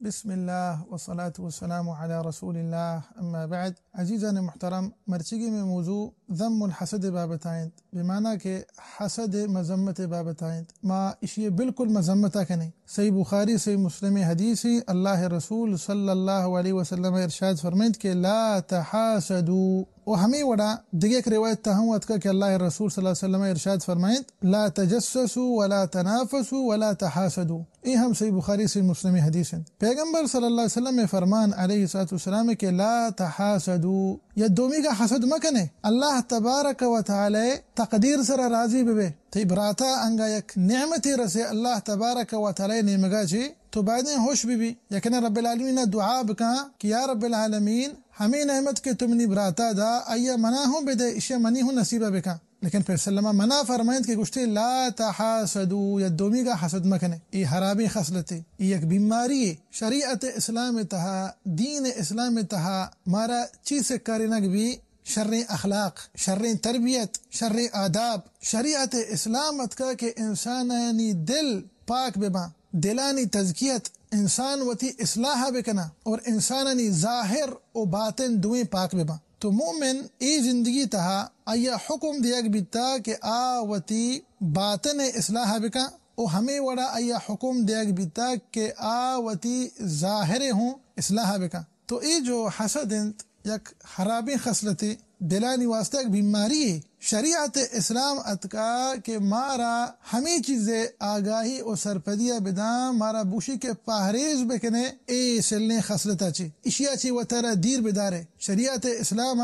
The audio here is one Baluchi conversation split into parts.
بسم اللہ والصلاة والسلام علی رسول اللہ، اما بعد۔ عزیزان محترم، مرچیگی میں موضوع ذم الحسد بابت آئیں، بمعنی کہ حسد مذمت بابت آئیں۔ ما اشی بالکل مذمت کنے۔ صحیح بخاری، صحیح مسلم حدیث، اللہ رسول صلی اللہ علیہ وسلم ارشاد فرمائیں کہ لا تحاسدوا۔ و ہمیں وڑا دگہ یک روایت تہا ہوں اتکا کہ اللہ رسول صلی اللہ علیہ وسلم ارشاد فرمائیں، لا تجسسوا ولا تنافسوا ولا تحاسدوا۔ اے ہم صحیح بخاری، صحیح مسلم حدیث انت۔ پیغمبر صلی اللہ علیہ وسلم فرمان علیہ الصلوۃ والسلام کہ لا تحاسدوا، یا دومی کا حسد مکنے۔ اللہ تبارک و تعالی تقدیر سرا راضی ببے۔ تئی براتا انگا یک نعمتے رسے اللہ تبارک و تعالی نیمگا چی، تو بایدیں خوش ببی۔ یکنے رب العالمین دعا بکاں کہ یا رب العالمین، ہمیں نعمت کہ تو منی براتا دا، آیا منا ہوں بدے، اشیا منی ہوں نصیبہ بکاں۔ لیکن پیغمبر صلی اللہ علیہ وسلم منع فرمائنت کہ گوشتے، لا تحاسدوا، یا دومی کا حسد مکنے۔ ای حرابیں خصلتے، ای یک بیماری۔ شریعت اسلام تہا، دین اسلام تہا مارا چی سکارینگ بی؟ شریں اخلاق، شریں تربیت، شریں آداب۔ شریعت اسلام اتکا کہ انسانانی دل پاک بباں، دلانی تزکیت، انسان وتی اصلاح بکنا اور انسانانی ظاہر و باطن دوئیں پاک بباں۔ تو مومن اے زندگی تہا آیا حکم دیگ بیتا کہ آ وتی باطن اصلاح بکن و ہمیں وڑا آیا حکم دیگ بیتا کہ آ وتی ظاہر ہوں اصلاح بکن۔ تو اے جو حسد انت، یک حرابیں خصلتے، دلانی واسطہ یک بیماری ہے۔ شریعت اسلام اتکا کہ مارا ہمیں چیزے آگاہی و سرپدیا بداں، مارا بوشی کہ پہریز بکنے اے سلیں خصلتا چی، اشیا چی وترا دیر بدارے۔ شریعت اسلام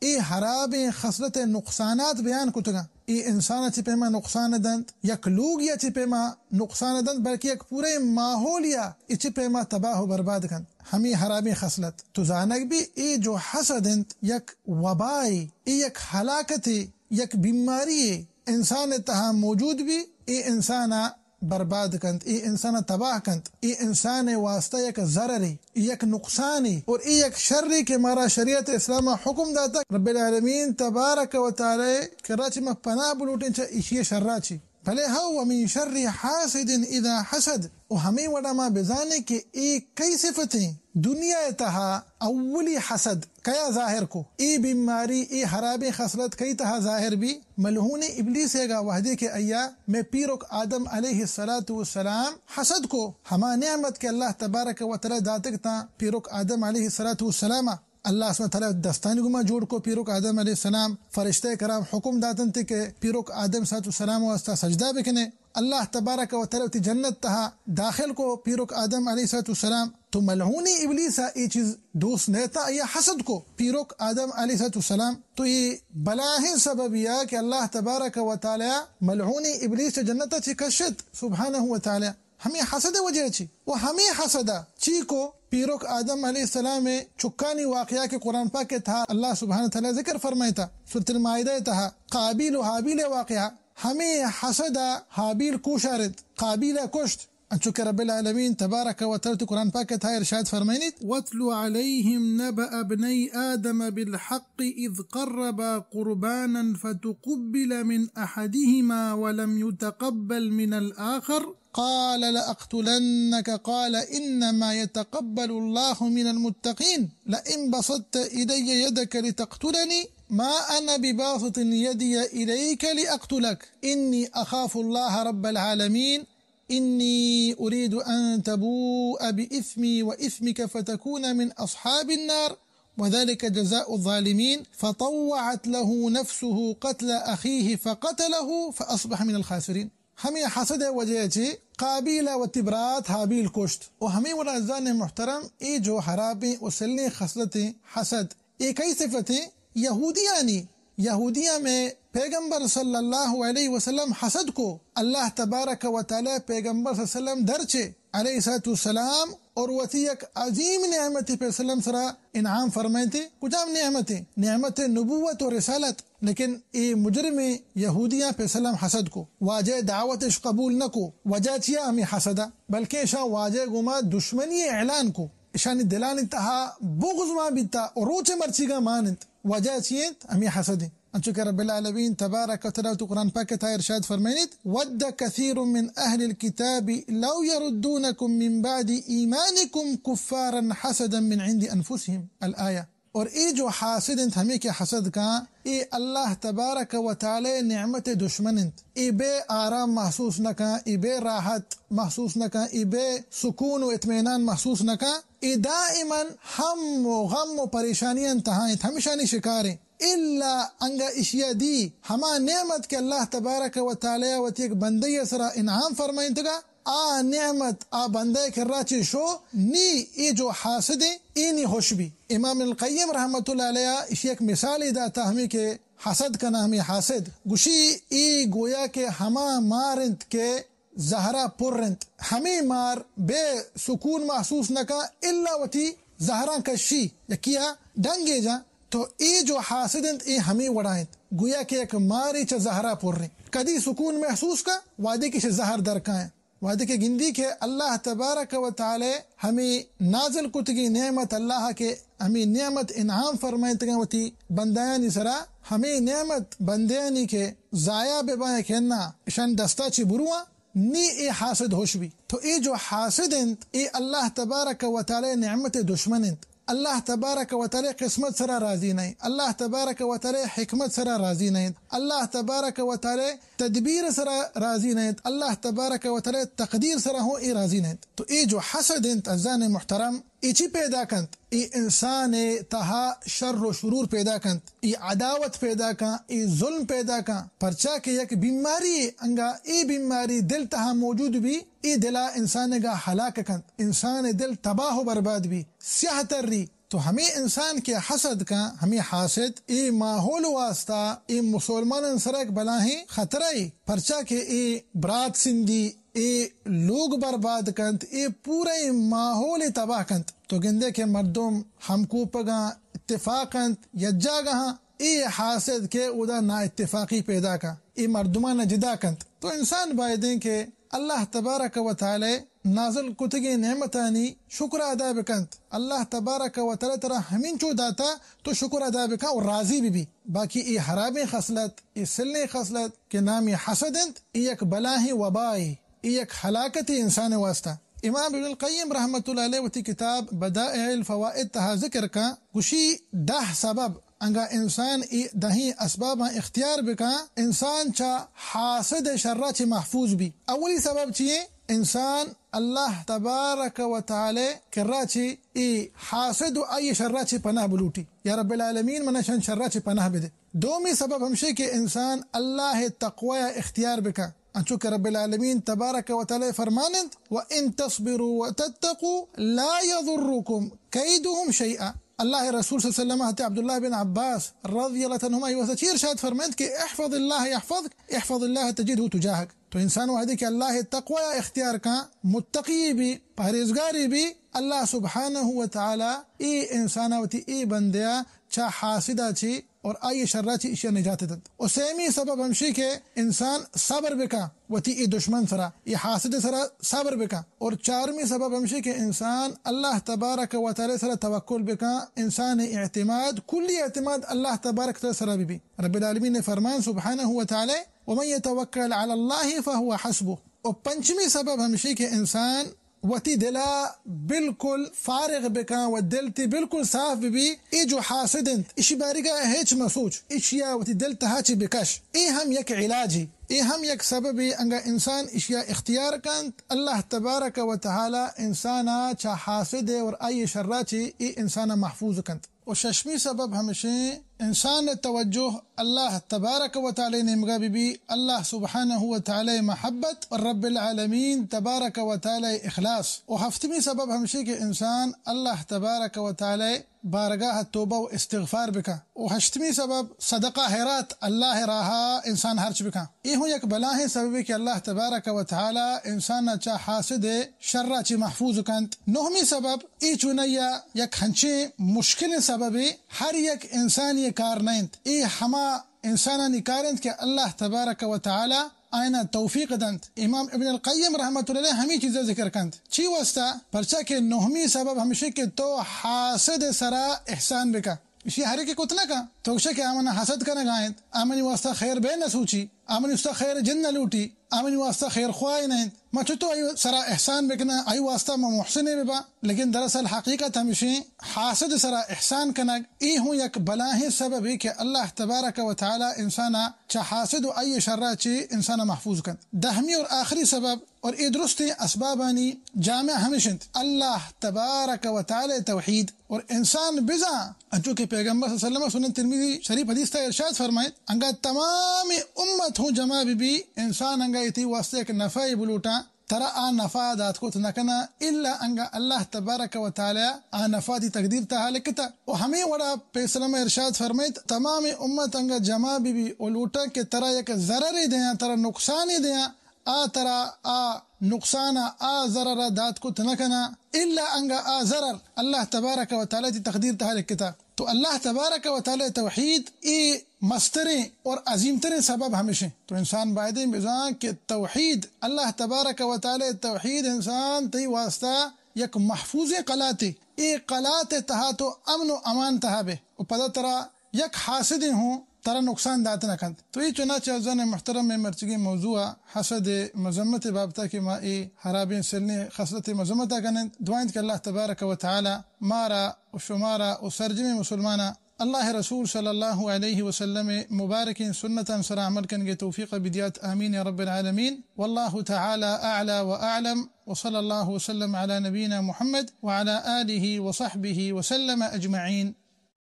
اے حرابیں خصلت نقصانات بیان کتگاں۔ اے انسان چی پیما نقصان دنت، یک لوگیا چی پیما نقصان دنت، بلکہ یک پورے ماحولیا اے چی پیما تباہ و برباد کنت۔ ہمیں حرابیں خصلت۔ تو زانگ بی اے جو حسد انت، یک وبائے، اے یک ہلاکتے، یک بیماری، انسان تہا موجود بی، اے انسانا برباد کنت، اے انسانا تباہ کنت، اے انسان واسطہ یک ضررے، اے یک نقصانے اور اے یک شرے کہ مارا شریعت اسلام حکم داتا۔ رب العالمین تبارک و تعالی کرا چی ما پناہ بلوٹیں چہ ایشی شرا چی۔ بلے ہو ومن شر حاسد اذا حسد، و ہمیں وڑا ما بزانیں کہ اے کئی صفتیں۔ دنیا تہا اولی حسد کیا ظاہر کو؟ اے بیماری، اے حرابیں خصلت کئی تہا ظاہر بی؟ ملعون ابلیس ایگا وہدے کہ ایا میں پیرک آدم علیہ الصلوۃ والسلام حسد کو، ہما نعمت کہ اللہ تبارک و تعالی داتگ تاں پیرک آدم علیہ الصلوۃ والسلام۔ اللہ سبحانہ تعالی دستانی گما جوڑ کو پیرک آدم علیہ السلام، فرشتہ کرام حکم داتنت کہ پیرک آدم صلی اللہ علیہ وسلم واسطہ سجدہ بکنے۔ اللہ تبارک و تعالی وتی جنت تہا داخل کو پیرک آدم علیہ الصلوۃ والسلام۔ تو ملعونی ابلیس اے چیز دوست نہ تا، یا حسد کو پیرک آدم علیہ الصلوۃ والسلام۔ تو اے بلاہیں سبب یا کہ اللہ تبارک و تعالی ملعونی ابلیس جنت چی کشت سبحانہ و تعالی۔ ہمیں حسد وجہ چی؟ و ہمیں حسد چی کو پیرک آدم علیہ السلام چکانی واقعہ کہ قرآن پاک کے تھا اللہ سبحانہ تعالی ذکر فرمائتا سورۃ المائدہ تہا قابیل و ہابیل واقعہ۔ ہمیں حسد ہابیل کوشارت، قابیل کشت، انچو کہ رب العالمین تبارک و تعالی قرآن پاک کے تھا ارشاد فرمائنیت، واتل عليهم نبأ ابني آدم بالحق إذ قربا قربانا فتقبل من أحدهما ولم يتقبل من الآخر قال لأقتلنك قال إنما يتقبل الله من المتقين لئن بسطت إلي يدك لتقتلني ما أنا بباسط يدي إليك لأقتلك إني أخاف الله رب العالمين إني أريد أن تبوء بإثمي وإثمك فتكون من أصحاب النار وذلك جزاء الظالمين فطوعت له نفسه قتل أخيه فقتله فأصبح من الخاسرين۔ ہمیں حسد وجہ چی قابیل وتی برات ہابیل کشت۔ و ہمیں وڑا عزیزان محترم، اے جو حرابیں و سلیں خصلتیں حسد، اے کئی صفتیں؟ یہودیانی۔ یہودیاں میں پیغمبر صلی اللہ علیہ وسلم حسد کو، اللہ تبارک و تعالی پیغمبر صلی اللہ علیہ وسلم درچے علیہ الصلوۃ والسلام اور وتی یک عظیم نعمت پہ سلم سرا انعام فرمائنتے۔ کجام نعمت؟ نعمت نبوت و رسالت۔ لیکن اے مجرم یہودیاں پہ سلم حسد کو، واجہ دعوتش قبول نہ کو۔ وجہ چیا؟ ہمیں حسدہ، بلکہ اشاں واجہ گوما دشمنی اعلان کو۔ اشانی دلانی تہا بغض ما بیتا و روچ مرچیگا ماننت۔ وجہ چی انت؟ ہمیں حسد انت۔ انچو کہ رب العالمین تبارک و تعالی تو قرآن پاک ءِ تہا ارشاد فرمائنیت، ود کثیر من اہل الکتاب لو یردونکم من بعد ایمانکم کفارا حسدا من عند انفسهم، الآیہ۔ اور اے جو حاسد انت، ہمے کہ حسد کاں، اے اللہ تبارک و تعالی نعمت دشمن انت۔ اے بے آرام محسوس نہ کاں، اے بے راحت محسوس نہ کاں، اے بے سکون و اطمینان محسوس نہ کاں۔ اے دائماً ہم و غم و پریشانیاں تہا انت، ہمیشانی شکار انت۔ الا انگا اشیا دی ہما نعمت کہ اللہ تبارک و تعالی وتی یک بندے سرا انعام فرمائنتگا، آ نعمت آ بندہ کرا چہ شو نی، اے جو حاسد ایں، اے نی خوش بی۔ امام القیم رحمت اللہ علیہ اشی یک مثالے داتا، ہمے کہ حسد کنا، ہمے حاسد گوشی، اے گویا کہ ہما مار انت کہ زہرا پر انت۔ ہمے مار بے سکون محسوس نہ کن الا وتی زہراں کشی، یکیا ڈنگے جاں، تو اے جو حاسد انت، اے ہمے وڑا انت، گویا کہ یک مارے چہ زہرا پر انت۔ کدی سکون محسوس کن؟ وہدے کہ چہ زہر در کائیں۔ وہدے کہ گندی کہ اللہ تبارک و تعالی ہمے نازل کتگیں نعمت، اللہ کہ ہمے نعمت انعام فرمائنتگاں وتی بندیانی سرا، ہمے نعمت بندیانی کہ ضائع بباں کہ نہ، اشان دستا چہ برواں، نی اے حاسد ہوش بی۔ تو اے جو حاسد انت، اے اللہ تبارک و تعالی نعمت دشمن انت۔ اللہ تبارک و تعالی قسمت سرا راضی نہ انت۔ اللہ تبارک و تعالی حکمت سرا راضی نہ انت۔ اللہ تبارک و تعالی تدبیر سرا راضی نہ انت۔ اللہ تبارک و تعالی تقدیر سرا ہوں اے راضی نہ انت۔ تو اے جو حسد انت، عزیزان محترم، اے چی پیدا کنت؟ اے انسان تہا شر و شرور پیدا کنت، اے عداوت پیدا کن، اے ظلم پیدا کن، پرچا کہ یک بیماری انگا اے بیماری دل تہا موجود بی، اے دلا انسان گا ہلاک کنت، انسان دل تباہ و برباد بی، سیاہ تری۔ تو ہمے انسان کہ حسد کن، ہمے حاسد، اے ماحول واسطہ اے مسلمانان سرا یک بلاہیں خطرہ اے، پرچا کہ اے برات سندی، اے لوگ برباد کنت، اے پورے ماحول تباہ کنت۔ تو گندے کہ مردم ہمکوپگاں، اتفاق انت، یک جاگہاں، اے حاسد کہ اودا نا اتفاقی پیدا کن، اے مردمان جدا کنت۔ تو انسان بایدیں کہ اللہ تبارک و تعالی نازل کتگیں نعمتانی شکر ادا بکنت۔ اللہ تبارک و تعالی ترا ہمینچو داتا، تو شکر ادا بکن و راضی ببی۔ باقی اے حرابیں خصلت، اے سلیں خصلت کہ نامی حسد انت، اے یک بلاہیں وبائے، اے یک ہلاکتے انسان واسطہ۔ امام ابن القیم رحمت اللہ علیہ وتی کتاب بدائع الفوائد تہا ذکر کن، گوشی، دہ سبب انگا انسان اے دہیں اسباباں اختیار بکن، انسان چہ حاسد شرا چہ محفوظ بی۔ اولی سبب چی ایں؟ انسان اللہ تبارک و تعالی کرا چہ اے حاسد و آئی شرا چہ پناہ بلوٹی، یا رب العالمین منا شان شرا چہ پناہ بدے۔ دومی سبب ہمشی کہ انسان اللہ تقوی اختیار بکن، انچو کہ رب العالمین تبارک و تعالی فرماننت، وَإِن تَصْبِرُوا وَتَتَّقُوا لَا يَضُرُّكُمْ كَيْدُهُمْ شَيْئًا۔ اللہ رسول صلی اللہ علیہ وسلم حضرت عبداللہ بن عباس رضی اللہ تعالی عنہما اے واسطہ چی ارشاد فرمائنت کہ احفظ اللہ يحفظك، احفظ اللہ تجده تجاهك۔ تو انسان وہدے کہ اللہ تقوی اختیار کن، متقی بی، پہریزگاری بی، اللہ سبحانہ و تعالی اے انسانا وتی اے بندیا چہ حاسدا چی اور آئی شرا چی اشیا نجات دنت۔ و سیمی سبب ہمشی کہ انسان صبر بکن وتی اے دشمن سرا، اے حاسد سرا صبر بکن۔ اور چارمی سبب ہمشی کہ انسان اللہ تبارک و تعالی سرا توکل بکن، انسان اعتماد، کلی اعتماد اللہ تبارک و تعالی سرا ببی۔ رب العالمین فرمان سبحانہ و تعالی، وَمَن يَتَوَكَّلْ عَلَى اللَّهِ فَهُوَ حَسْبُهُ۔ و پنچمی سبب ہمشی کہ انسان وتی دلا بالکل فارغ بکن و دل تی بالکل صاف ببی، اے جو حاسد انت، اشی باریگا ہچ مسوچ، اشیا وتی دل تہا چی بکش۔ اے ہم یک علاجی، اے ہم یک سببی انگا انسان اشیا اختیار کنت، اللہ تبارک و تعالی انسانا چہ حاسد اور آئی شرا چی اے انسانا محفوظ کنت۔ و ششمی سبب ہمشیں انسان توجہ اللہ تبارک و تعالی نیمگا ببی، اللہ سبحانہ و تعالی محبت و رب العالمین تبارک و تعالی اخلاص۔ و ہفتمی سبب ہمشی کہ انسان اللہ تبارک و تعالی بارگاہ توبہ و استغفار بکن۔ و ہشتمی سبب صدقہ خیرات اللہ راہا انسان ہرچ بکن۔ اے ہوں یک بلاہیں سببے کہ اللہ تبارک و تعالی انسان چہ حاسد شرا چی محفوظ کنت۔ نہمی سبب اے چونیا یک ہنچیں مشکلیں سببے، ہر یک انسانی کار نہ انت۔ اے ہما انسانانی کار انت کہ اللہ تبارک و تعالی آئینا توفیق دنت۔ امام ابن القیم رحمت اللہ علیہ ہمی چیزا ذکر کنت۔ چی واسطہ؟ پرچا کہ نہمی سبب ہمشی کہ تو حاسد سرا احسان بکن۔ اشی ہر یکے کت نہ کن۔ تو گوشے کہ آ منا حسد کنگا انت، آ منی واسطہ خیر بہ نہ سوچی، آ منی واسطہ خیر جند نہ لوٹی، آ منی واسطہ خیر خواہ نہ انت۔ ما چتو آئی سرا احسان بکناں، آئی واسطہ ما محسن بباں۔ لیکن دراصل حقیقت ہمیشیں، حاسد سرا احسان کنگ، ای ہوں یک بلاہیں سببے کہ اللہ تبارک و تعالی انسانا چہ حاسد و آئی شرا چہ انسانا محفوظ کنت۔ دہمی اور آخری سبب اور اے درستیں اسبابانی جامع ہمیش انت، اللہ تبارک و تعالی توحید۔ اور انسان بزاں، انچو کہ پیغمبر صلی اللہ علیہ وسلم سنن ترمذی شریف حدیث تا ارشاد فرمائیت، انگا تمام امت ہوں جمع بی بی، انسان انگا ایتی واسطے یک نفع بلوٹاں، ترا آ نفع دات کت نہ کناں، الا انگا اللہ تبارک و تعالی آ نفع دی تقدیر تہا لکھتا۔ و ہمیں وڑا پیسلم ارشاد فرمائیت، تمام امت انگا جمع بی بی و لوٹاں کہ ترا یک ضررے دیاں، ترا نقصانے دیاں، آ ترا آ نقصان ء آ ضرر ء دات کت نہ کناں، الا انگا آ ضرر اللہ تبارک و تعالی تی تقدیر تہا لکھتا۔ تو اللہ تبارک و تعالی توحید ای مستریں اور عظیم تریں سبب ہمیشیں۔ تو انسان بایدیں بزان کہ توحید، اللہ تبارک و تعالی توحید انسان تئی واسطہ یک محفوظیں قلاتے، ای قلات تہا تو امن و امان تہا بے و پدا ترا یک حاسدے ہوں ترا نقصان دات نہ کنت۔ تو اے چنانچہ عزیزان محترم، اے مرچگیں موضوع حسد مذمت بابتا کہ ما اے حرابیں سلیں خصلت مذمتا کنیں، دعا انت کہ اللہ تبارک و تعالی مارا و شمارا و سرجمیں مسلمانا اللہ رسول صلی اللہ علیہ وسلم مبارکیں سنتاں سرا عمل کنگے توفیق بدیات، آمین یا رب العالمین۔ واللہ تعالی اعلی و اعلم، وصلی اللہ وسلم علی نبینا محمد وعلی آلہ وصحبہ وسلم اجمعین۔